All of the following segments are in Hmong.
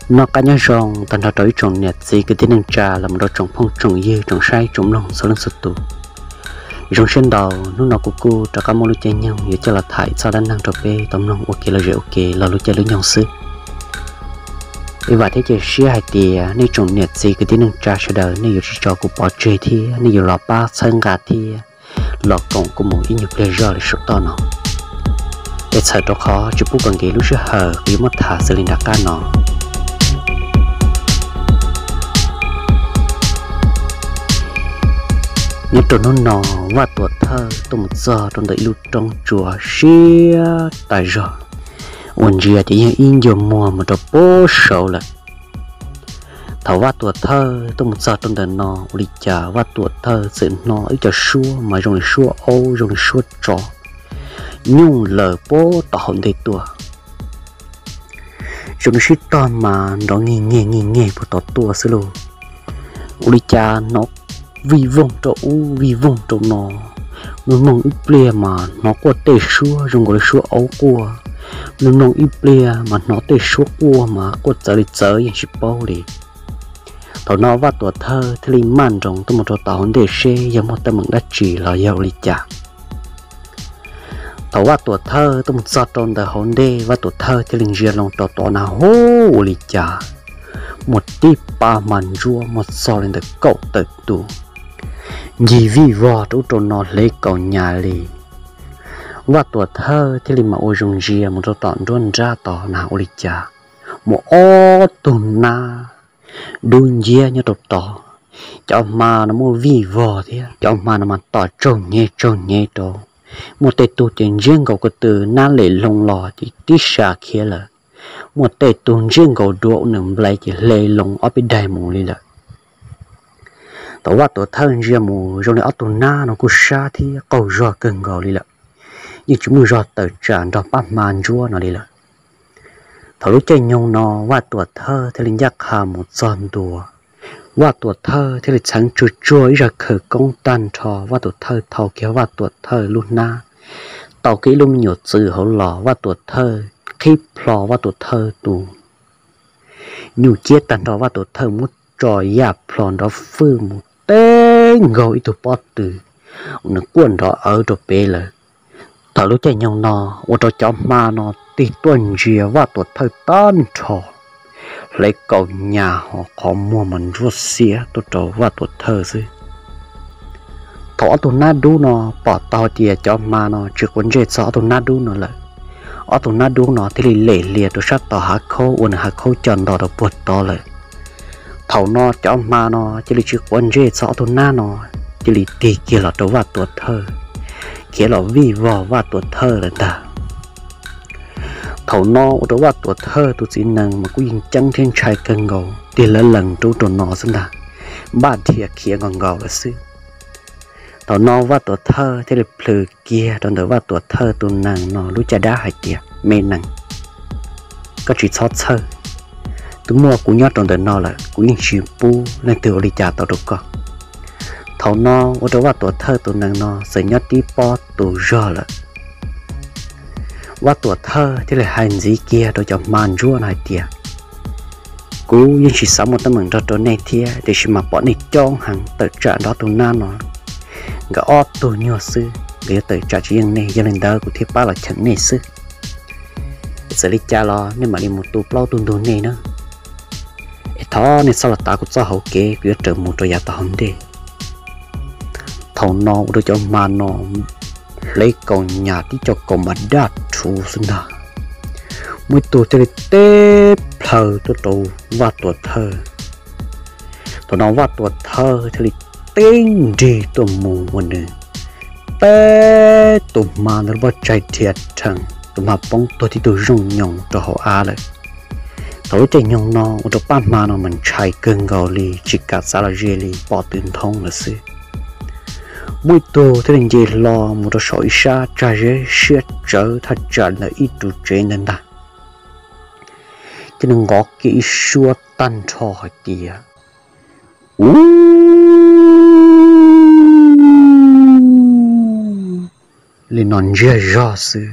Noj qab nyob zoo tag nrho rau ib tsoom niam txiv kwv tij neej tsa los mus rau tsoom phooj tsoom ywg tsoom saib tsoom mloog txhua leej txhua tus. Zoo siab ntau, hnub no kuv kuj rov qab muaj lub caij nyoog yuav coj los tham txoj dab neeg rau peb tau mloog ua ke los zem ua ke los lub caij lub nyoog xwb. Es vam thiab cia siab hais tias nej tsoom niam txiv kwv tij neej tsa sawv daws nej yuav tsis tso kuv pov tseg thiab nej yuav los pab txhawb nqa thiab los koom kuv mus ib nyuag pliag zog li saum toj no. Es txhawm rau qhov tsis pub kom nkim lub sij hawm kuv yuav muab tham xws li nram qab no. Nyob rau hnub no, Vaj Tuam Thawj tuaj mus txog rau ntawm ib lub roob tsuas siab tas zog uas ntsia ces yeej ib ncua muag mus rau pem saud lawm. Thaum Vaj Tuam Thawj tuaj mus txog rau ntawm no ua li cas Vaj Tuam Thawj txawm hnov ib co suab mas zoo li suab aub zoo li suab tsov nyooj laws pem tom hauv ntej tuaj. Zoo li sib tog mas nrov nyig nyeg nyig nyeg puag tom tuaj xwb lauj. Ua li cas hnov vij voog rau ub vij voog rau no, mloog mloog ib pliag mas hnov quaj tej suab zoo nkaus li suab aub quaj, mloog mloog ib pliag mas hnov tej suab quaj mas quaj txawv li txawv yeej tsis paub li. Thaum no Vaj Tuam Thawj thiaj li maj nroos tuaj mus rau tom hauv ntej seb yog muaj teeb meem dab tsi los yog ua li cas. Thaum Vaj Tuam Thawj tuaj mus txog rau ntawm hauv ntej, Vaj Tuam Thawj thiaj li ntsia loo rau tom na hu, ua li cas muaj tib pab hma ntsuab muaj txog li ntawm kaum tawm tus ncig vij vog rau ub rau no hle kaus nyas li. Vaj Tuam Thawj thiaj li mam ua zoo ntsia mus rau tom nruab nrab tod na ua li cas muaj ob tug nab dub nciab nyob rau tod. Cov hma no muaj vij vog thiab cov hma no mas tom tsaug hnyev tsaug hnyev rau. Muaj tej tug ces ntsiab nkaus ko tw nab lem loo los ces tib sa khiav lawm. Muaj tej tug ntsiab nkaus dua ua nws nplais ces hle loo ob peb daig mus li lawm. Thaum Vaj Tuam Thawj ntsia mus zoo li ob tug nab no kuj sab thiab qaug zog kawg nkaus li lawm, yeej tsis muaj zog tawm tsam nrog pab hma ntsuab no li lawm. Thaum lub caij nyoog no Vaj Tuam Thawj thiaj li ncaj qha mus txog ntua. Vaj Tuam Thawj thiaj li txheev tsuag tsuag ib zaj khawv koob tag nrho, Vaj Tuam Thawj thau kiag Vaj Tuam Thawj lub hnab, tau kiag ib lub me nyuam txwm hauv los, Vaj Tuam Thawj qhib plho Vaj Tuam Thawj tus nyuj ciab tag nrho, Vaj Tuam Thawj muab tso yaj plho nrov fwj mus teb nkaug ib tug pob tw uas nws quaj nrov awv rau pem lawm. Thaum lub caij nyoog no ua rau cov hma no tig tuaj ntsia Vaj Tuam Thawj tag nrho, hle kaus nyas ho qhov muag mas ntsuab xiab tuaj rau Vaj Tuam Thawj xwb. Thaum ob tug nab dub no pom tau hais tias cov hma no tsis quav ntsej txog ob tug nab dub no lawm, ob tug nab dub no thiaj li lem hlias rau sab tom hav khaub ua nws hav khaub co nto rau puag tod lawm. Thaum no cov hma no cia li tsis quav ntsej txog ob tug nab no, cia li tig kiag los rau Vaj Tuam Thawj, khiav los vij vog Vaj Tuam Thawj lawm ntag. Thaum no ua rau Vaj Tuam Thawj tus txiv nees mas kuj yeej ceeb thiab ntshai kawg nkaus, tig lawv lees rau ub rau no xwb ntag, npaj dhia khiav nkaus nkaus lawm xwb. Thaum no Vaj Tuam Thawj thiaj li plhws kiag rau ntawm Vaj Tuam Thawj tus nees no lub caj dab hais tias, me nees, koj tsis txhob txhawj, twb muaj kuv nyob rau ntawm no lawm, kuv yeej tsis pub leej twg ua li cas tau rau koj. Thaum no ua rau Vaj Tuam Thawj tus nees no txawm nyob tib pob tus zog lawm. Vaj Tuam Thawj thiaj li hais ntxiv kiag rau cov hma ntsuab no hais tias, kuv yeej tsis xav muaj teeb meem nrog rau nej thiab, tiam sis mas pom nej coob heev tawm tsam nrog ob tug nab no, nkawd ob tug nyuag xwb, nkawd yuav tawm tsam tsis yeej nej, yog li ntawd kuv thiaj pab los cheem nej xwb. Txawm li cas los nej mam li mus tu plaub tug ntug nej na, es thov nej txhob los tav kuv txoj hauv kev, kuv yuav raws mus rau yav tom hauv ntej. Thaum no ua rau cov hma no hle kaus nyas tib co kaus mas daj rhuv xwb ntag, muaj ib tug thiaj li teb plhaw tuaj rau Vaj Tuam Thawj. Thaum no Vaj Tuam Thawj thiaj li tib nrig tuaj mus ua nws teb tus hma ntawd lub pob tsaig dhia rhees, tus hma poob tuag tib tug zooj nyoos rau hauv av lawm. Thaum lub caij nyoog no ua rau pab hma no mas ntshai kawg nkaus li, tsis kam xav los ze li, pom tw nthoob lawm xwb. Muaj ib tug thiaj li nce hlo mus rau saum ib sab tsag zeb siab tsawv thaj tsam ntawm ib ru tsev ntawd ntag, thiaj li nqov kiag ib suab tag nrho hais tias, u li no ntsiag zog xwb.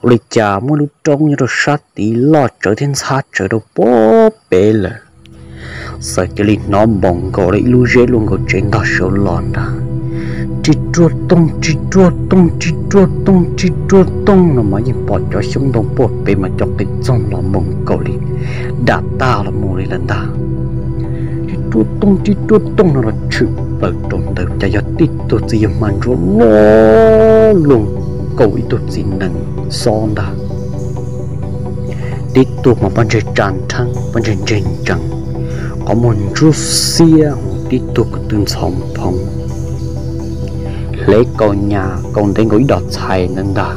Ua li cas muaj lub roob nyob rau sab tid loj tsawv thiab ntxhab tsawv rau puag pem lawm. Txawm cia li hnov npaum nkaus li ib lub zeb luaj nkaus tsev ntog saud los ntag. Ris ruaj tooj, ris ruaj tooj, ris ruaj tooj, ris ruaj tooj no mas yeej pom cov xyoob ntoo puag pem mas cov qe txoog los npaum nkaus li dam tag los mus li lawm ntag. Ris ruaj tooj, ris ruaj tooj no los tshwm plaws rau ntawd cas yog tib tug txiv yawg hma ntsuab loj luaj nkaus ib tug txiv nees xob ntag. Tib tug mas pob ntseg tsa nrheeb, pob ntseg ntseg ntsees, qhov muag ntsuab xiab, tib tug ko tw ntxhov phoov, hle kaus nyas kaus ntev nkaus ib dos txhais ntawd ntag.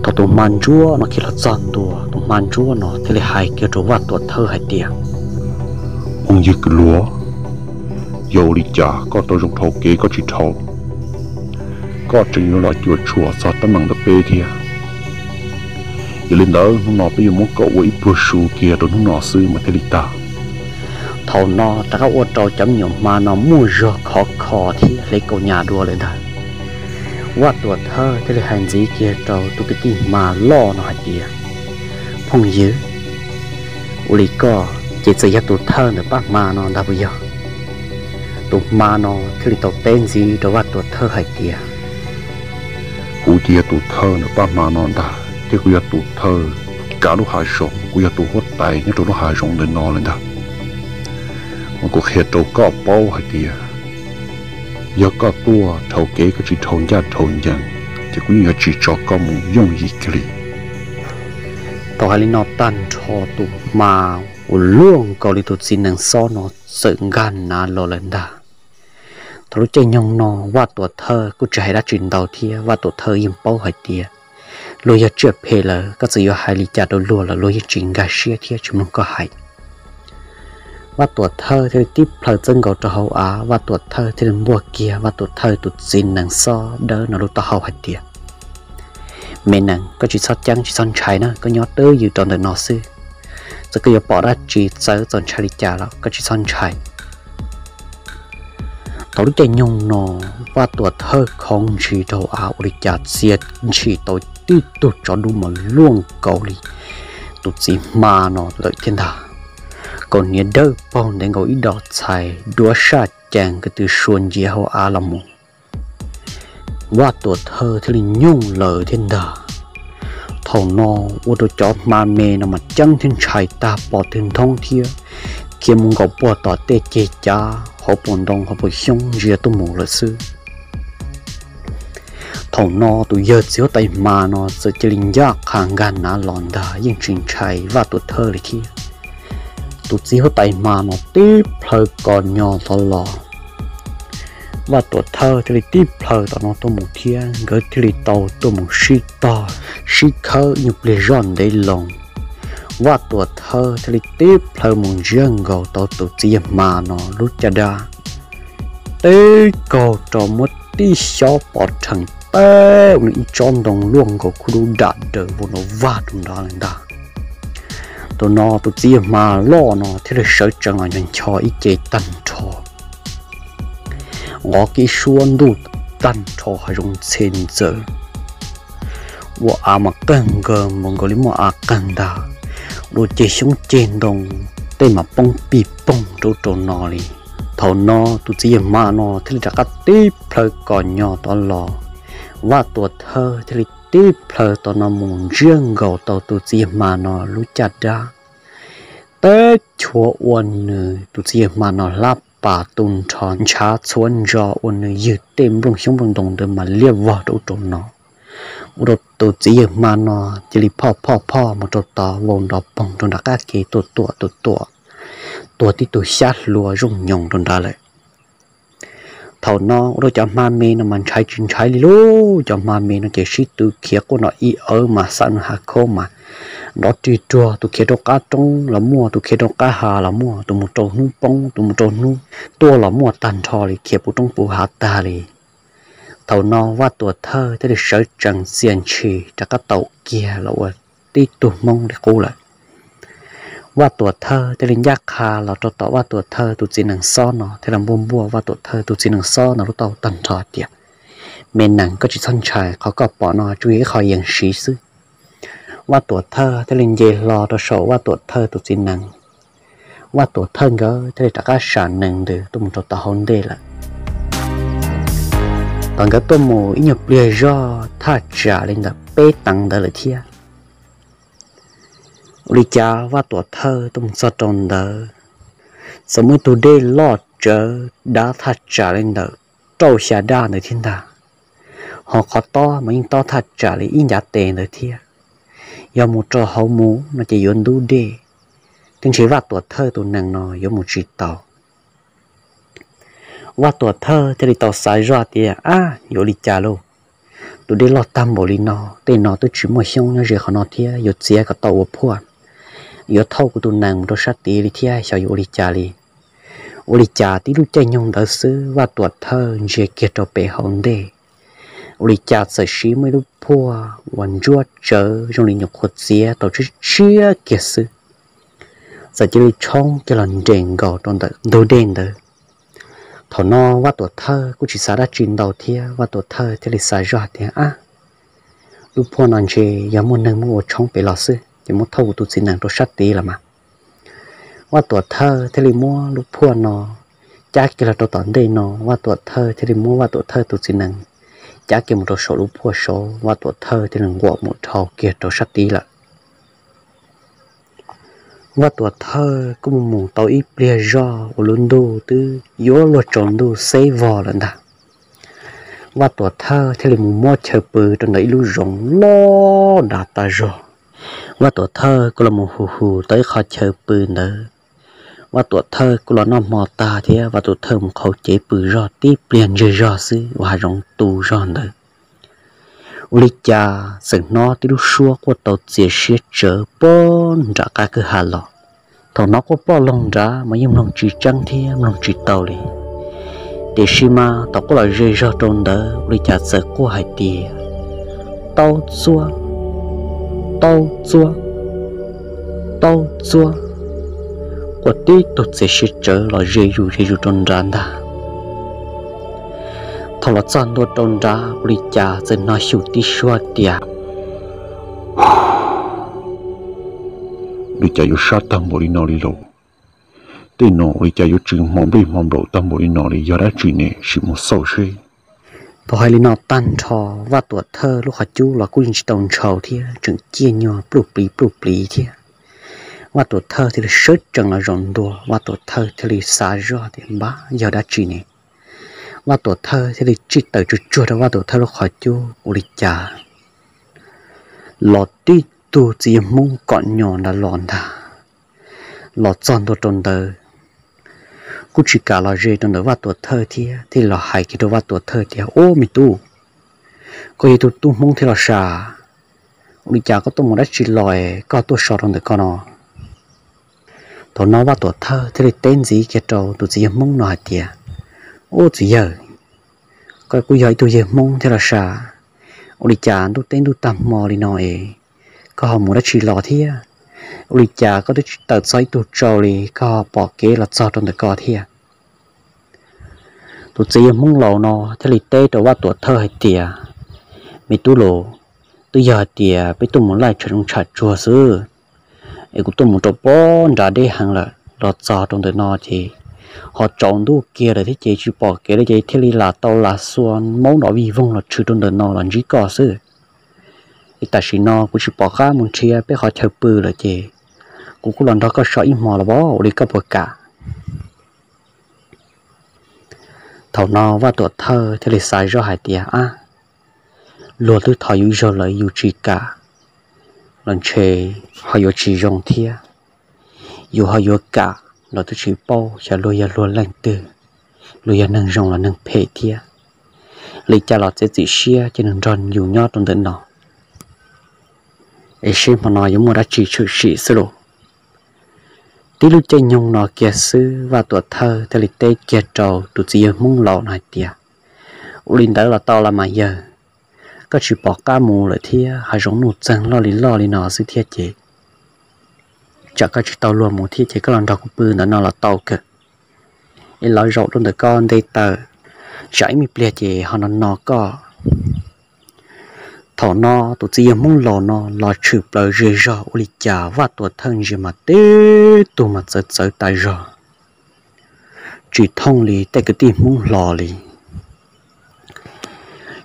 Thaum tus hma ntsuab no khiav los txog ntua, tus hma ntsuab no thiaj li hais kiag rau Vaj Tuam Thawj hais tias, Phooj ywg kwv luag, yog ua li cas koj tau zoo dhau kev koj tsis dhau, koj tseem yuav los cuam tshuam txog teeb meem ntawm peb thiab? Yog li ntawd hnub no peb yuav muab koj ua ib pluag su kiag rau hnub no xwb mas thiaj li tag. Thaum no rov qab ua rau cov me nyuam hma no muaj zog khov kho thiab hle kaus nyas dua lawm ntag. Vaj Tuam Thawj thiaj li hais ntxiv kiag rau tus kwv tij hma loj no hais tias, Phooj ywg, ua li koj ces txawm yog tus thawj ntawm pab hma no ntag puas yog? Tus hma no thiaj li tau teb ntxiv rau Vaj Tuam Thawj hais tias, Kuv ces yog tus thawj ntawm pab hma no ntag, thiab kuv yog tus thawj kav lub hav zoov, kuv yog tus huab tais nyob rau lub hav zoov ntawm no lawm ntag. Mas kuv qhia rau koj paub hais tias yog koj tuaj dhau kev koj tsis dhau ncaj dhau ncees, ces kuv yeej yuav tsis tso koj mus yooj yim kiag li. Thaum hais li no tag nrho tus hma uas luaj nkaus li tus txiv nees xob no txawm nkag nav los lawm ntag. Thaum lub caij nyoog no Vaj Tuam Thawj kuj tsis hais dab tsi ntau thiab, Vaj Tuam Thawj yeej paub hais tias luag yog tsiaj phem lawm, koj txawm yuav hais li cas rau luag los luag yeej tsis nkag siab thiab tsis mloog koj hais. Vaj Tuam Thawj thiaj li tib plhaw txawb nkaus rau hauv av, Vaj Tuam Thawj thiaj li npuaj kiag Vaj Tuam Thawj tus txiv nees xob dawb no lub taub hau hais tias, Me nees, koj tsis txhob ceeb tsis txhob ntshai na, koj nyob twj ywm rau ntawm no xwb. Txawm koj yuav pom dab tsi txawv txaus ntshai li cas los koj tsis txhob ntshai. Thaum lub caij nyoog no Vaj Tuam Thawj khoov ntshis rau av ua li cas txia ntshis tau tib tug tsov dub mas luaj nkaus li tus txiv hma no lawm thiab ntag. Kaus hniav dawb paug ntev nkaus ib dos txhais, duav saj cees ko tw sua nciav hauv av los mus. Vaj Tuam Thawj thiaj li nyooj lawm thiab ntag. Thaum no ua rau cov hma me no mas ceeb thiab ntshai tag pom twg nthoob thiab khiav mus nkaum puag tom tej ceg cav hauv paus ntoo hauv paus xyoob ntsia tuaj mus lawm xwb. Thaum no tus yawg txiv huab tais hma no txawm cia li ncaj qha nkag nav los ntag, yeej tsis ntshai Vaj Tuam Thawj li thiab. Tus txiv huab tais hma no tib plhaw kos nyo tod los, Vaj Tuam Thawj thiaj li tib plhaw tom no tuaj mus thiab, nkawd thiaj li tau tuaj mus sib tog sib khawb ib nyuag pliag zoj ntev loo. Vaj Tuam Thawj thiaj li tib plhaw mus ntsiab nkaus tau tus txiv yawg hma no lub caj dab, tib kaug rau muab tib xyob pov rhees teb ua nws ib tsob ntoo luaj nkaus khub dub dam daws vau nrov vag rau nrad lawm ntag. Thaum no tus txiv yawg hma loj no thiaj li sawv tsees los ncho ncho ib ce tag nrho, nqov kiag ib suab ntuj tag nrho hav zoov ntxhe ntxaws, ua av mas qeeg nkaus npaum nkaus li muaj av qeeg ntag, dua ceg xyoob ceg ntoo tej mas poob pig poog rau ub rau no li. Thaum no tus txiv yawg hma no thiaj li rov qab tib plhaw kos nyo tod los, Vaj Tuam Thawj thiaj li tib plhaw tom no mus ntsiab nkaus tau tus txiv yawg hma no lub caj dab, teb chua ua nws tus txiv yawg hma no hlab pas tu nrho ntshav txhua ntso ua nws ywg tej nplooj xyoob nplooj ntoo ntawd mas liab vog rau ub rau no. Ua rau tus txiv yawg hma no cia li phoj phoj phoj mus rau tod vau nrov poog rau nram qab ke tuaj tuam tuaj tuam, tuag tib tug xyab hlua zooj nyoos rau nrad lawm. Thaum no ua rau cov hma me no mas ntshai tsis ntshai li lauj, cov hma me no ces sib tw khiav quaj no ib awv mas xav nws hav khaub mas nrov rig ruag, tus khiav rau qab roob los muaj, tus khiav rau qab hav los muaj, tus mus rau hnub poob, tus mus rau hnub tuaj los muaj tag nrho li, khiav puv roob puv hav tag li. Thaum no Vaj Tuam Thawj thiaj li sawv tsees txia ntshis rov qab taum kiag los ua tib tug hmoob li qub lawm. Vaj Tuam Thawj thiaj li ncaj qha los rau tom Vaj Tuam Thawj tus txiv nees xob no thiab los npuaj npuaj Vaj Tuam Thawj tus txiv nees xob no lub taub hau tag nrho tias, Me nees, koj tsis txhob ntshai, qhov koj pom no tsuas yog ib qho yees siv xwb. Vaj Tuam Thawj thiaj li nce hlo rau saum Vaj Tuam Thawj tus txiv nees. Vaj Tuam Thawj nkawd thiaj li rov qab sam nees ntws tuaj mus rau tom hauv ntej lawm. Thaum nkawd tuaj mus ib nyuag pliag zog thaj tsam li ntawm peb teev ntawd lawm thiab. Ua li cas Vaj Tuam Thawj tuaj mus txog rau ntawd, txawm muaj ib tug dej loj tsawv dab thaj tsam li ntawm rau xya daj ntawd thiab ntag. Ho qhov tob mas yeej tob thaj tsam li ib ncav tes ntawd thiab. Yog mus rau hauv mus no ces yuav ntub dej, thiab ntshe Vaj Tuam Thawj tus nees no yuav mus tsis tau. Vaj Tuam Thawj thiaj li tau xav zoj tias, Ab, yuav ua li cas lauj? Tus dej loj tag npaum li no, tej no twb tsis muaj xyoob nyob ze qhov no thiab, yuav txiav kom tau ua phuaj, yuav thauj kuv tus nees mus rau sab tid li thiab, xyov yuav ua li cas li. Ua li cas tib lub caij nyoog ntawd xwb Vaj Tuam Thawj ntsia kiag rau pem hauv ntej, ua li cas txawm siv muaj ib lub phuaj uas ntsuab tsawv zoo li nyuam qhuav txiav tau tshiab tshiab kiag xwb, txawm cia li tshoob kiag los nres nkaus rau ntawm ntug dej ntawd. Thaum no Vaj Tuam Thawj kuj tsis xav dab tsi ntau thiab, Vaj Tuam Thawj thiaj li xav zoj tias, Ab, lub phuaj no ntshe yog muaj neeg muab ua tshoob pem los xwb, ces muab thauj kuv tus txiv nees rau sab tid los mas. Vaj Tuam Thawj thiaj li muab lub phuaj no cab kiag los rau tom ntej no, Vaj Tuam Thawj thiaj li muab Vaj Tuam Thawj tus txiv nees cab kiag mus rau saum lub phuaj saud, Vaj Tuam Thawj thiaj li nquam mus dhau kiag rau sab tid lawm. Vaj Tuam Thawj kuj mus mus tau ib pliag zog uas lub ntuj twb yuav luag tsaus ntuj xeb vog lawm ntag. Vaj Tuam Thawj thiaj li mus muab chaw pw rau ntawm ib lub zoov loj dav tas zog. Vaj Tuam Thawj kuj los mus hu hu tau ib qho chaw pw ntawd. Vaj Tuam Thawj kuj los noj hmo tag thiab Vaj Tuam Thawj mus qhauv cev pw zog tib pliag ntseg zog xwb uas hav zoov tu zog ntawd. Ua li cas txawm hnov tib lub suab quaj tau txias siab tsawv pog nram qab kwj ha los. Thaum hnov quaj poj loog nrad mas yeej mloog tsis tseeb thiab mloog tsis tau li. Tiam sis mas thaum quaj los ze zog rau ntawd ua li cas txawm quaj hais tias, Taub txuab, taub txuab, taub txuab. Quaj tib tug txias siab tsawv los ze zus ze zus rau nrad ntag. Thaum los txog ntua rau nrad ua li cas txawm hnov xyum tib suab tias, Ua li cas yuav sab tag npaum li no li lauj? Tej no ua li cas yuav tsis hmo nplij hmo nplaum tag npaum li no li, yog dab tsi ne, sim mus xauj seb. Thaum hais li no tag nrho, Vaj Tuam Thawj lub qhov cub los kuj yeej tsis tau ntshaus thiab, tseem ciaj nyuag pluj pliv pluj pliv thiab. Vaj Tuam Thawj thiaj li sawv tsees los zaum ntua, Vaj Tuam Thawj thiaj li xav zoj tias, Npab, yog dab tsi ne? Vaj Tuam Thawj thiaj li tsij tawm tsuag tsuag rau Vaj Tuam Thawj lub qhov cub ua li cas los tib tug txiv yawg Hmoob kom nyos nrad los ntag. Los txog ntua rau ntawd, kuj tsis kam los ze rau ntawm Vaj Tuam Thawj thiab, thiaj li los hais kiag rau Vaj Tuam Thawj tias, Ub, me tub, koj yog tug tub Hmoob thiab los sav? Ua li cas koj tuaj mus dab tsi los es koj tuaj so rau ntawm ko no? Thaum no Vaj Tuam Thawj thiaj li teb ntxiv kiag rau tus txiv yawg Hmoob no hais tias, Ub, txiv yawg, koj kuj yog ib tug yawg Hmoob thiab los sav? Ua li cas ntuj teb ntuj tag hmo li no es koj ho mus dab tsi los thiab? Ua li cas koj twb tsis tawm txog ib tug tsau li koj ho pom kev los txog rau ntawm ko thiab? Tus txiv yawg Hmoob laus no thiaj li teb rau Vaj Tuam Thawj hais tias, Me tub los, twb yog hais tias peb tuaj mus laij tsham zoov tsham tsuag xwb, es kuv tuaj mus rau pog nrad deb heev lawm, los txog rau ntawm no ces ho tsaus ntuj kiag lawm thiab ces tsis pom kev li ces thiaj li lam tau lam xua maub nrov vij voog los tshwm rau ntawm no los ntsib koj xwb. Es tam sim no kuv tsis pom qab mus nrhiav peb qhov chaw pw lawm ces kuv kuj los nrog koj so ib hmo los as, ua li koj puas kam? Thaum no Vaj Tuam Thawj thiaj li xav zoj hais tias, Ab, luag twb thov yus ib zaug lawm yus tsis kam los ntshe ho yuav tsis zoo thiab. Yus ho yuav kam los twb tsis paub xyov luag yog luag leej twg, luag yog neeg zoo los neeg phem thiab. Li cas los txiav txim siab cia nws nrog yus nyob rau ntawm no es seb hmo no yuav muaj dab tsi tshwm sim xwb lauj. Tib lub caij nyoog no kiag xwb Vaj Tuam Thawj thiaj li teb kiag rau tus txiv yawg Hmoob laus no hais tias, Ua li ntawd los tau los mas yawg, koj tsis pom qab mus lawm thiab hav zoov nuj txeeg loj li loj li no xwb thiab ces tsam koj tsis tau luag mus thiab ces koj los nrog kuv pw ntawm no los tau kawg. Es los zaum rau ntawm ko nte taws, tsam ib me pliag ces ho no no koj. Thaum no tus txiv yawg Hmoob laus no los tshwm plaws ze zog ua li cas Vaj Tuam Thawj ntsia mas tib tug mas txawv txawv tas zog, tsis thooj li tej kwv tij Hmoob hlo li.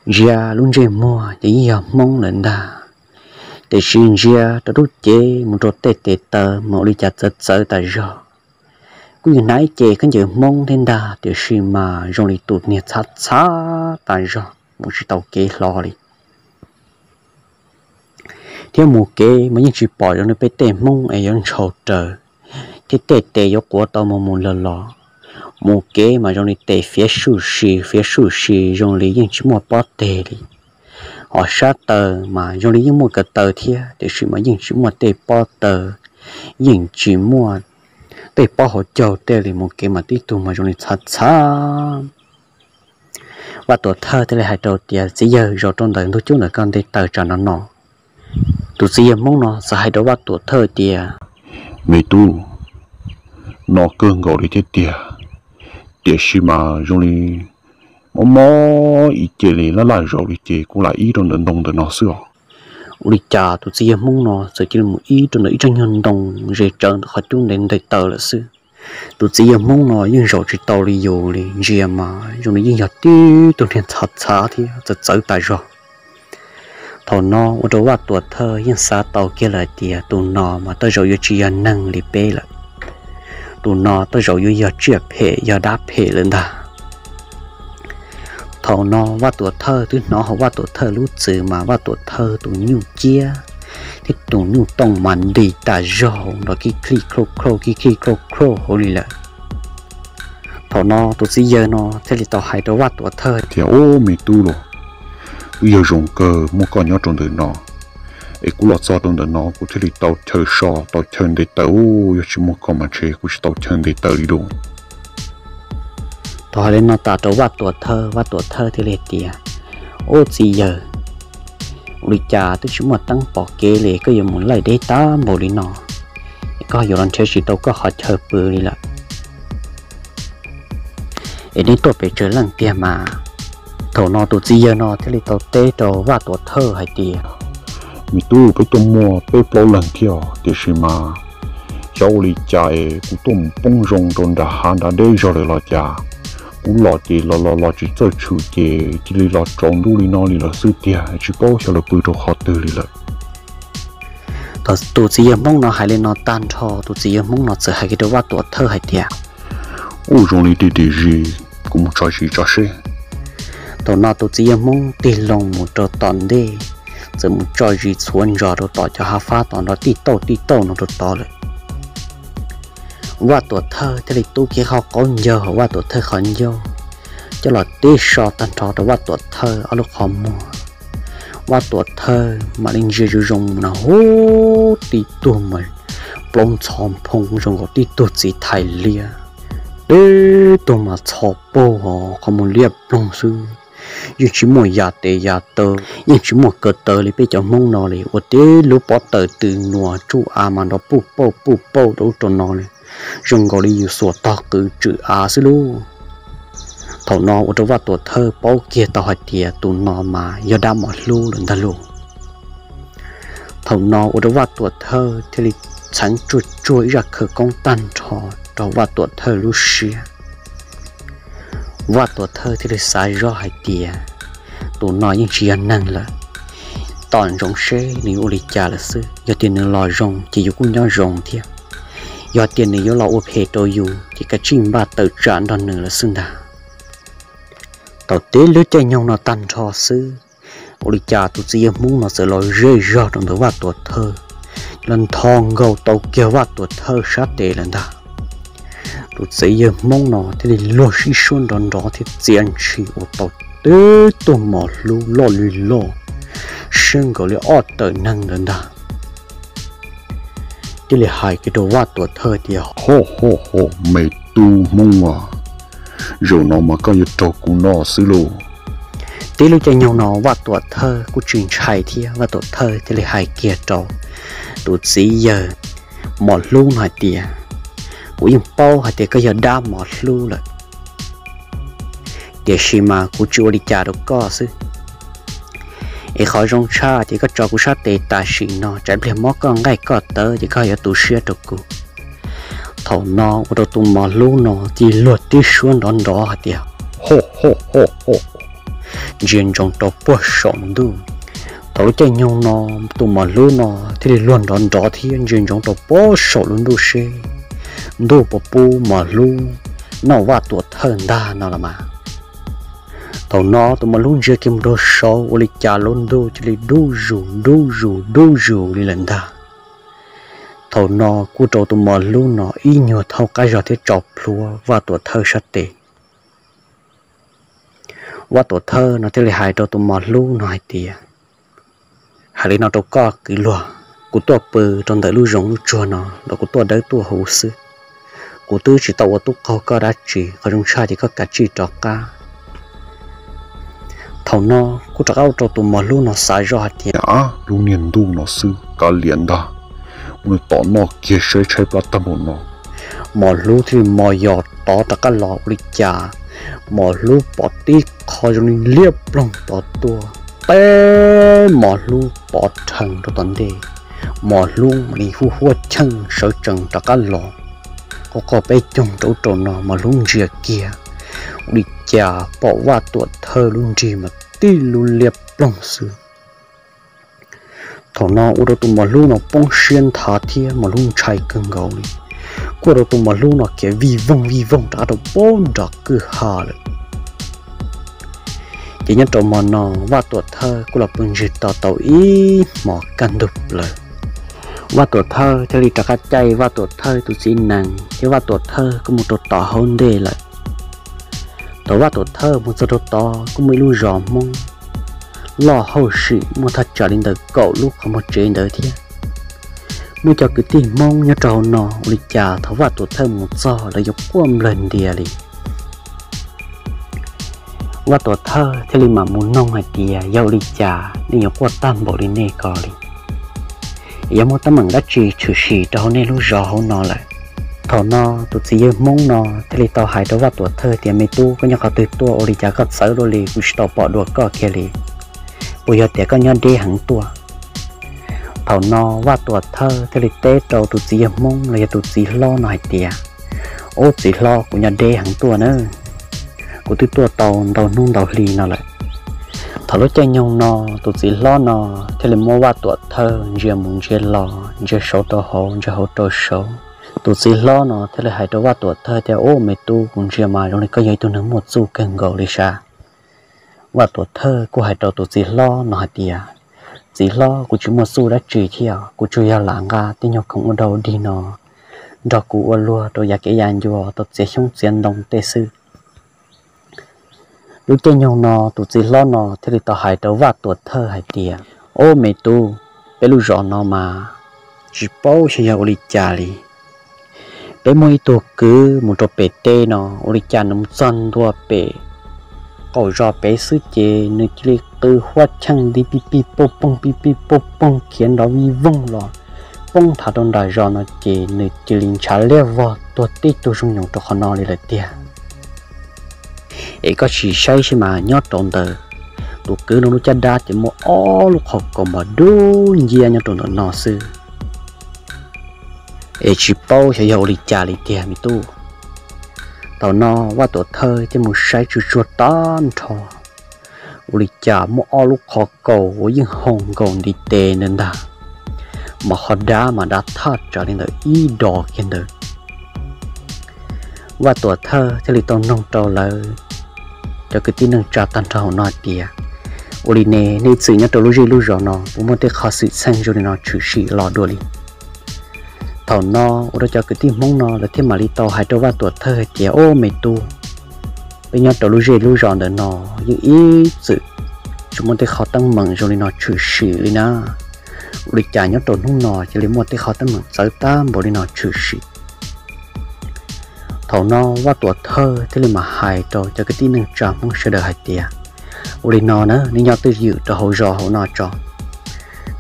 Ntsia lub ntsej muag ces yeej yog Hmoob lawm ntag, tiam sis ntsia rau lub cev mus rau tej tes taw mas ua li cas txawv txawv tas zog. Kuj yog hnav ib ce khaub ncaws Hmoob thiab ntag, tiam sis mas zoo li tus niag txhav txhav tas zog mus tsis tau kev hlo li. Thiab mus kev mas yeej tsis pom zoo li peb tej Hmoob es yuav ntshaus raws thiab tej tes yuav quav tau mus mus los los. Mus kev mas zoo li tes fiav suj si fiav suj si zoo li yeej tsis muaj pob teg li. Hos sab taw mas zoo li yeej muaj ko taw thiab, tiam sis mas yeej tsis muaj tej pob taw, yeej tsis muaj tej pob hauv caug tej li. Mus kev mas tib tug mas zoo li txhav txhav. Vaj Tuam Thawj thiaj li hais rau tias, Txiv yawg, zaum rau ntawm ntug cub ntawm koj nte taw tsam no no. Tus txiv yawg Hmoob no txawm hais rau Vaj Tuam Thawj tias, Me tub, no kawg nkaus li thiab tiag, tiam sis mas zoo li mob mob ib ce li laj laj zaum li ces kuv lam ib rau ntawm ntoo ntawm no xwb os. Ua li cas tus txiv yawg Hmoob no txawm cia li mus ib rau ntawm ib tsob nyuag ntoo ze tsawv ntawm qhov cub nte nte taw lawm xwb. Tus txiv yawg Hmoob no yeej zaum tsis tau li yus li, ntsia mas zoo li yeej yog tib tug niag txhav txhav thiab txawv txawv tas zog. Thaum no ua rau Vaj Tuam Thawj yeej xav tau kiag lawm tias tus no mas tej zaum yuav tsis yog neeg li peb lawm. Tus no tej zaum yuav yog tsiaj phem yog dab phem lawm ntag. Thaum no Vaj Tuam Thawj twb hnov hauv Vaj Tuam Thawj lub txwv mas Vaj Tuam Thawj tus nyuj ciab thiab tus nyuj tooj mas nti tas zog nrov kij khij khluj khluj kij khij khluj khluj hauv li lawm. Thaum no tus txiv yawg no thiaj li tau hais rau Vaj Tuam Thawj tias, Ub, me tub los, wb yog zoo kawg muaj koj nyob rau ntawm no, es kuv los txog rau ntawm no kuv thiaj li tau chaw so tau chaw nte taw. Ub, yog tsis muaj koj mas ntshe kuv tsis tau chaw nte taw li lauj. Thaum hais li no tas rau Vaj Tuam Thawj, Vaj Tuam Thawj thiaj li tias, Ub, txiv yawg, ua li cas twb tsis muaj teeb pom kev li koj yuav mus laij deb tag npaum li no, es koj yuav los nrhiav tsis tau koj qhov chaw pw li lawm, es neb tuaj pes tsawg leej tiag mas? Thaum no tus txiv yawg no thiaj li tau teb rau Vaj Tuam Thawj hais tias, Me tub, peb tuaj muaj peb plaub leeg thiab, tiam sis mas xyov ua li cas es kuv tuaj mus poob zoo rau nram hav nram deb zog lawm los cas, kuv los ces los los los tsis txawj tshwm ces cia li los tsaus ntuj li no li lawm xwb tiag, tsis paub xyov lawv pw rau qhov twg li lawm. Thaum tus txiv yawg Hmoob no hais li no tag nrho, tus txiv yawg Hmoob no txawm hais kiag rau Vaj Tuam Thawj hais tias, Ub, zoo li dig dig zis, kuv mus tso zis tso seb. Thaum no tus txiv yawg Hmoob tig loo mus rau tom ntej, txawm mus tso zis txhuav ntsos rau tom cov hav fab tom nrov tij tauj tij tauj no rau tod lawm. Vaj Tuam Thawj thiaj li tub kiag qhov qaub ncaug hauv Vaj Tuam Thawj qhov ncauj, coj los tib so tag nrho rau Vaj Tuam Thawj ob lub qhov muag. Vaj Tuam Thawj mam li ntsia zoo zoo mus na, hub, tib tug mas plaub ntxhov nphoo zoo nkaus tib tug txiv thais liab, tib tug mas txho pag hos qhov muag liab ploog xwb, yeej tsis muaj yam tes yam taw, yeej tsis muaj kaw taw li peb cov Hmoob no li, ua tib lub pob tawm tws nuas tsuj av mas nrov puj pauj puj pauj rau ub rau no li, zoo nkaus li yus xuas tog qwv tswm av xwb lauj. Thaum no ua rau Vaj Tuam Thawj paub kiag tau hais tias tus no mas yog dab mos hlub lawm ntag lauj. Thaum no ua rau Vaj Tuam Thawj thiaj li txheev tsuag tsuag ib zaj khawv koob tag nrho rau Vaj Tuam Thawj lub siab. Vaj Tuam Thawj thiaj li xav zoj hais tias, tus no yeej tsis yog neeg lawm, tos ntsoov seb nws yuav ua li cas lawm xwb. Yog tias nws los zoo ces yus kuj nyob zoo thiab, yog tias nws yuav los ua phem rau yus ces kav tsij npaj tawm tsam nrog nws lawm xwb ntag. Thaum tib lub caij nyoog no tag nrho xwb, ua li cas tus txiv yawg Hmoob no txawm los zej zog rau ntawm Vaj Tuam Thawj, los ntho nkaus tau kiag Vaj Tuam Thawj sab tes lawm ntag. Tus txiv yawg Hmoob no thiaj li luag sib suab nrov nrov thiab txia ntshis ua tau tib tug mos hlub loj li loj, siab nkaus li ob tawm neeg ntawd ntag. Thiaj li hais kiag rau Vaj Tuam Thawj tias, Ho ho ho, me tub Hmoob a, zaum no mas koj yuav raug kuv noj xwb lauj. Tib lub caij nyoog no Vaj Tuam Thawj kuj tsis ntshai thiab, Vaj Tuam Thawj thiaj li hais kiag rau tus txiv yawg mos hlub no hais tias, Kuv yeej paub hais tias koj yog dab mos hlub lawm, tiam sis mas kuv tsis ua li cas rau koj xwb. Ces qhov zoo tshaj ces koj tso kuv sab tes tam sim no, tsam ib pliag mob koj nqaij koj tawv ces koj yuav tu siab rau kuv. Thaum no ua rau tus mos hlub no cia li luag tib suab nrov nrov hais tias, ho ho ho ho, ntsia ntsoov rau puag saum ntuj. Thaum lub caij nyoog no tus mos hlub no thiaj li luag nrov nrov thiab ntsia ntsoov rau puag saum lub ntuj seb ntuj puas pub mos hlub noj Vaj Tuam Thawj ntag no los mas. Thaum no tus mos hlub ntsia kiag mus rau saud ua li cas lub ntuj cia li dub zus dub zus dub zus li lawm ntag. Thaum no kuj rau tus mos hlub no ib nyuag thauj qab zog thiab tso plhuav Vaj Tuam Thawj sab tes. Vaj Tuam Thawj no thiaj li hais rau tus mos hlub no hais tias, hais li no rau koj kwv luag, kuv tuaj pw rau ntawm lub zoov lub tsuag no los kuv tuaj dawb tuaj huv xwb. Kuv twb tsis tau ua tub qaug koj dab tsi, qhov zoo tshaj ces koj kav tsij rov qab. Thaum no kuj rov qab ua rau tus mos hlub no xav zoj hais tias, ab, lub niag ntuj no xwb kav liam ntag, ua nws tom noj kiag saib tshaib plab tag npaum no. Mos hlub thiaj li mos yos tod rov qab los ua li cas mos hlub pom tib qho zoo li liab ploog tod tuaj, teb mos hlub pov rhees rau tom ntej. Mos hlub mam li hu huab cheej sawv tsees rov qab los. Quaj quaj peb caug rau ub rau no mos hlub ntsia kiag, ua li cas pom Vaj Tuam Thawj lub nrig mas tib lub liab ploog xwb. Thaum no ua rau tus mos hlub no poob siab nthav thiab mos hlub ntshai kawg nkaus li, kuj ua rau tus mos hlub no khiav vij voog vij voog rov qab rau puag nram kwj ha lawm. Ces nyob rau hmo no Vaj Tuam Thawj kuj los pw ntsig to tau ib hmos kaj ntug plaws. Vaj Tuam Thawj thiaj li rov qab caij Vaj Tuam Thawj tus txiv nees thiab Vaj Tuam Thawj kuj mus rau tom hauv ntej lawm. Thaum Vaj Tuam Thawj mus txog rau tod kuj muaj ib lub zos Hmoob loj hauj sim muaj thaj tsam li ntawm kaum lub qhov muag tsev ntawd thiab. Muaj cov kwv tij Hmoob nyob rau hauv no ua li cas thaum Vaj Tuam Thawj mus txog lawv yuav quaj nplawg ntias li. Vaj Tuam Thawj thiaj li mam mus noog hais tias, yog ua li cas nej yuav quaj tag npaum li nej ko li? Yog muaj teeb meem dab tsi tshwm sim rau hauv nej lub zos hauv no lawm? Thaum no tus txiv yawg Hmoob no thiaj li tau hais rau Vaj Tuam Thawj tias, me tub, koj nyob qhov twg tuaj ua li cas koj txawv dua li, kuv tsis tau pom dua koj kiag li. Puas yog tias koj nyob deb heev tuaj? Thaum no Vaj Tuam Thawj thiaj li teb rau tus txiv yawg Hmoob los yog tus txiv hlob no hais tias, ub, txiv hlob, kuv nyob deb heev tuaj na, kuv twb tuaj tau ntau hnub ntau hli no lawm. Thaum lub caij nyoog no tus txiv hlob no thiaj li muab Vaj Tuam Thawj ntsia mus ntsia los, ntsia saud rau hauv, ntsia hauv rau saud. Tus txiv hlob no thiaj li hais rau Vaj Tuam Thawj tias, ub, me tub, kuv ntsia mas zoo li koj yog ib tug neeg muaj txuj kawg nkaus li sav. Vaj Tuam Thawj kuj hais rau tus txiv hlob no hais tias, txiv hlob, kuv tsis muaj txuj dab tsi thiab, kuv tsuas yog lam nqa tej nyuag khoom ua dog ua dig no nrog kuv ua luag rau yav kev yav ncua tau txiav xyoob txiav ntoo tej xwb. Lub caij nyoog no tus txiv hlob no thiaj li tau hais rau Vaj Tuam Thawj hais tias, ub, me tub, peb lub zos no mas tsis paub xyov yog ua li cas li. Peb muaj ib tug kwv mus rau pem teb no, ua li cas nws mus txog ntua pem qaum zos pem xwb ces nws cia li qw huab cheej nti pij pij poj poog pij pij poj poog khiav nrov vij voog los poob nthav rau nram zos no ces nws cia li ntshav liab vog tuag tib tug zoo nyoos rau qhov no li lawm tiag. Es koj sim saib seb mas nyob rau ntawm tus kwv no lub caj dab ces muaj ob lub qhov kaus mos dub nciab nyob rau ntawm no xwb. Es tsis paub xyov yog ua li cas li tiag me tub. Thaum no Vaj Tuam Thawj thiaj mus saib tsuag tsuag tag nrho, ua li cas muaj ob lub qhov kaus uas yeej hoos nkaus ntiv tes ntawd ntag, mas qhov dab mas dab thaj tsam li ntawm ib dos kiag ntawd. Vaj Tuam Thawj thiaj li tau noog rau lawv cov kwv tij neej tsa tag nrho hauv no hais tias, ua li ne, nej ib txwm nyob rau lub zej lub zos no puas muaj tej qhov xwm txheej zoo li no tshwm sim los dua li? Thaum no ua rau cov kwv tij Hmoob no lawv thiaj mam li tau hais rau Vaj Tuam Thawj hais tias, ob, me tub, peb nyob rau lub zej lub zos ntawm no yeej ib txwm tsis muaj tej qhov teeb meem zoo li no tshwm sim li na. Ua li cas nyob rau hnub no cia li muaj tej qhov teeb meem txawv tag npaum li no tshwm sim? Thaum no Vaj Tuam Thawj thiaj li mam hais rau cov kwv tij neej tsa Hmoob sawv daws hais tias, ua li no na, nej nyob twj ywm rau hauv zos hauv no tso,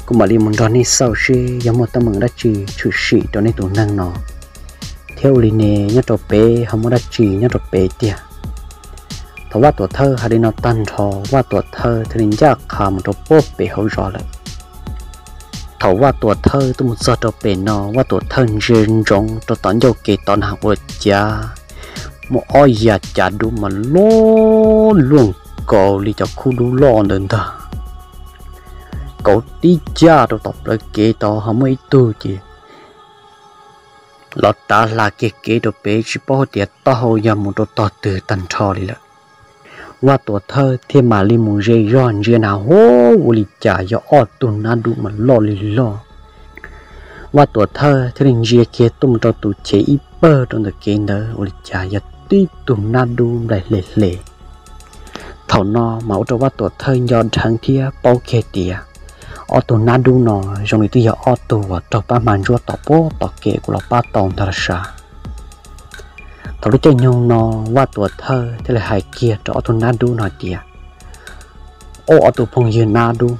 kuv mam li mus nrog nej xauj seb yog muaj teeb meem dab tsi tshwm sim rau nej tus neeg no, thiab ua li ne, nyob rau pem ho muaj dab tsi nyob rau pem tiag. Thaum Vaj Tuam Thawj hais li no tag nrho, Vaj Tuam Thawj thiaj li ncaj qha mus rau puag pem hauv zos lawm. Thaum Vaj Tuam Thawj tuaj mus txog rau pem no, Vaj Tuam Thawj ntsia ntsoov rau tom ncauj kev tod na ua cas muaj ob yav cav dub mas loj luaj nkaus li cov khub dub loj ntawd ntag. Kauv tib caj rau tom plawv kev tod ho muaj ib tug ces los rav hla kiag kev rau pem tsis paub hais tias taub hau yog mus rau tog twg tag nrho li lawm. Vaj Tuam Thawj thiaj mam li mus ze zog ntsia na hu, ua li cas yog ob tug nab dub mas loj li loj. Vaj Tuam Thawj thiaj li ntsia kiag tuaj mus rau tus chev ib pawg rau ntawm kev ntawd ua li cas yog tib tug nab dub nplaim hle hle. Thaum no mas ua rau Vaj Tuam Thawj nco dheev thiab paub kiag tias ob tug nab dub no zoo li twb yog ob tug uas raug pab hma ntsuab tom puag tom kev kuv los pab tau ntag los sav. Thaum lub caij nyoog no Vaj Tuam Thawj thiaj li hais kiag rau ob tug nab dub no tias, Ob, ob tug phooj ywg nab dub,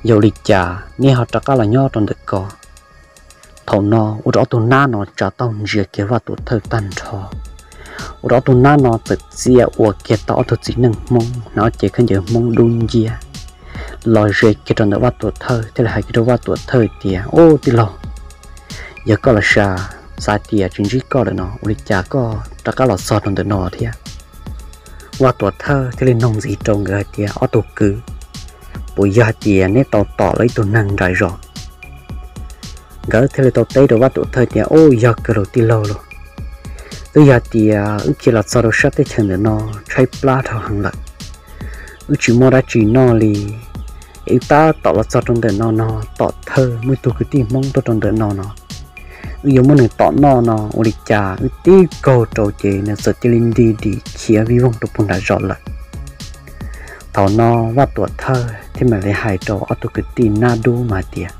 yog li cas neb ho rov qab los nyob rau ntawm ko? Thaum no ua rau ob tug nab no tsa taub ntsia kiag Vaj Tuam Thawj tag nrho. Ua rau ob tug nab no txawm txia ua kiag tau ob tug txiv neej Hmoob hnav cev khaub ncaws Hmoob dub nciab los ze kiag rau ntawm Vaj Tuam Thawj thiaj li hais kiag rau Vaj Tuam Thawj tias, Ub tij laug, yog koj los sav, xav tias tsis ntsib koj lawm no ua li cas koj rov qab los txog rau ntawm no thiab? Vaj Tuam Thawj thiaj li noog ntxiv rau nkawd hais tias, Ob tug kwv, puas yog hais tias neb tau tom los ib tug neeg nram zos? Nkawd thiaj li tau teb rau Vaj Tuam Thawj tias, Ub, yog kawg los tij laug los, twb yog tias wb khiav los txog rau sab teb chaws ntawm no tshaib plab dhau heev lawm, wb tsis muaj dab tsi noj li, es wb tab tom los txog rau ntawm no no tom thawj muaj ib tug kwv tij Hmoob tuaj rau ntawm no no, wb yuav muab nws tom noj no ua li cas wb tib kaug rau ces nws txawm cia li nti dim khiav vij voog rau puag nram zos lawm. Thaum no Vaj Tuam Thawj thiaj mam li hais rau ob tug kwv tij nab dub no hais tias,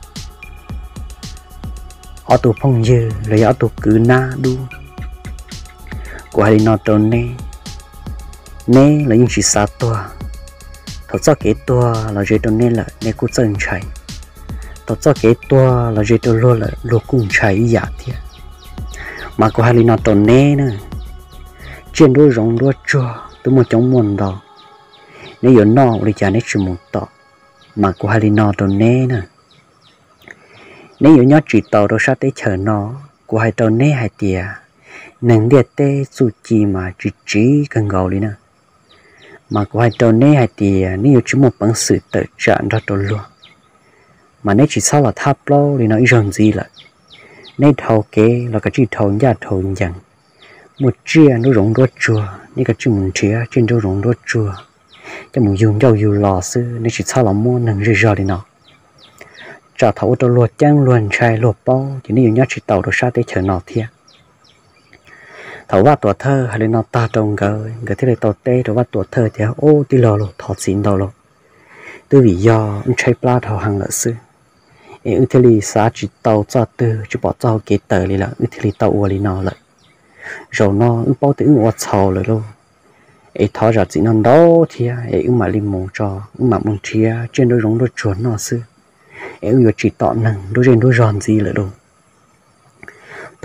Ob tug phooj ywg los yog ob tug kwv nab dub, kuv hais li no rau neb, neb los yeej tsis xav tuag. Thaum txoj kev tuag los ze rau neb lawm neb kuj txawj ntshai, thaum txoj kev tuag los ze rau luag lawm luag kuj ntshai ib yam thiab. Mas kuv hais li no rau neb na, tsiaj nruab zoov nruab tsuag twb muaj coob muaj ntau, neb yuav noj ua li cas neb tsis mus tom? Mas kuv hais li no rau neb na, neb yuav nyob tsis tau rau sab teb chaws no. Kuv hais rau neb hais tias neeg ntiaj teb txuj ci mas tsis tsiv kawg nkaus li na. Mas kuv hais rau neb hais tias neb yuav tsis muaj peev xwm tawm tsam nrog rau luag, mas neb tsis txhob los thab plaub li no ib zaug ntxiv lawm. Neb dhau kev los kav tsij dhau ncaj dhau ncees, muaj tsiaj nruab zoov nruab tsuag neb kav tsij mus nrhiav tsiaj nruab zoov nruab tsuag coj mus yug ncauj yug lo xwb, neb tsis txhob los muab neeg zej zog li no, tsam thaum ua rau luag ceeb luag ntshai luag paub ces neb yuav nyob tsis tau rau sab teb chaws no thiab. Thaum Vaj Tuam Thawj hais li no tag rau nkawd, nkawd thiaj li tau teb rau Vaj Tuam Thawj tias, Ub tij laug los, thov txim ntau los, twb vim yog wb tshaib plab dhau heev lawm xwb, es wb thiaj li xav tsis tau txoj twg tsis pom txoj hau kev tawm li lawm wb thiaj li tau ua li no lawm. Zaum no wb paub tias wb ua txhaum lawm lauj, es thov zam txim no ntau thiab es wb mam li mus tso, wb mam mus nrhiav tsiaj nruab zoov nruab tsuag noj xwb, es wb yuav tsis tom neeg nruab zej nruab zog ntxiv lawm lauj.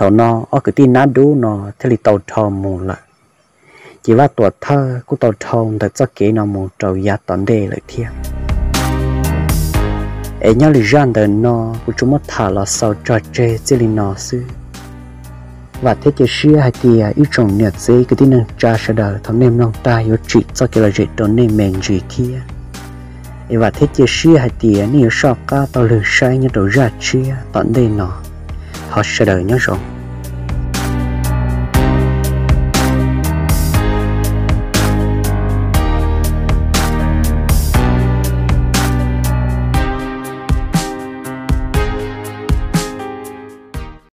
Thaum no ob kwv tij nab dub no thiaj li tau dhau mus lawm, ces Vaj Tuam Thawj kuj tau dhau ntawm txoj kev no mus rau yav tom ntej lawm thiab. Es nyob li zaj ntawm no kuv tsuas muab tham los xaus tso tseg txij li no xwb. Vam thiab cia siab hais tias ib tsoom niam txiv kwv tij neej tsa sawv daws thaum nej mloog tag yuav tsim txoj kev lom zem rau nej me ntsis thiab. Es vam thiab cia siab hais tias nej yuav soj qab tau lwg saib nyob rau zaj tshiab tom ntej no. Thov sawv daws nyob zoo.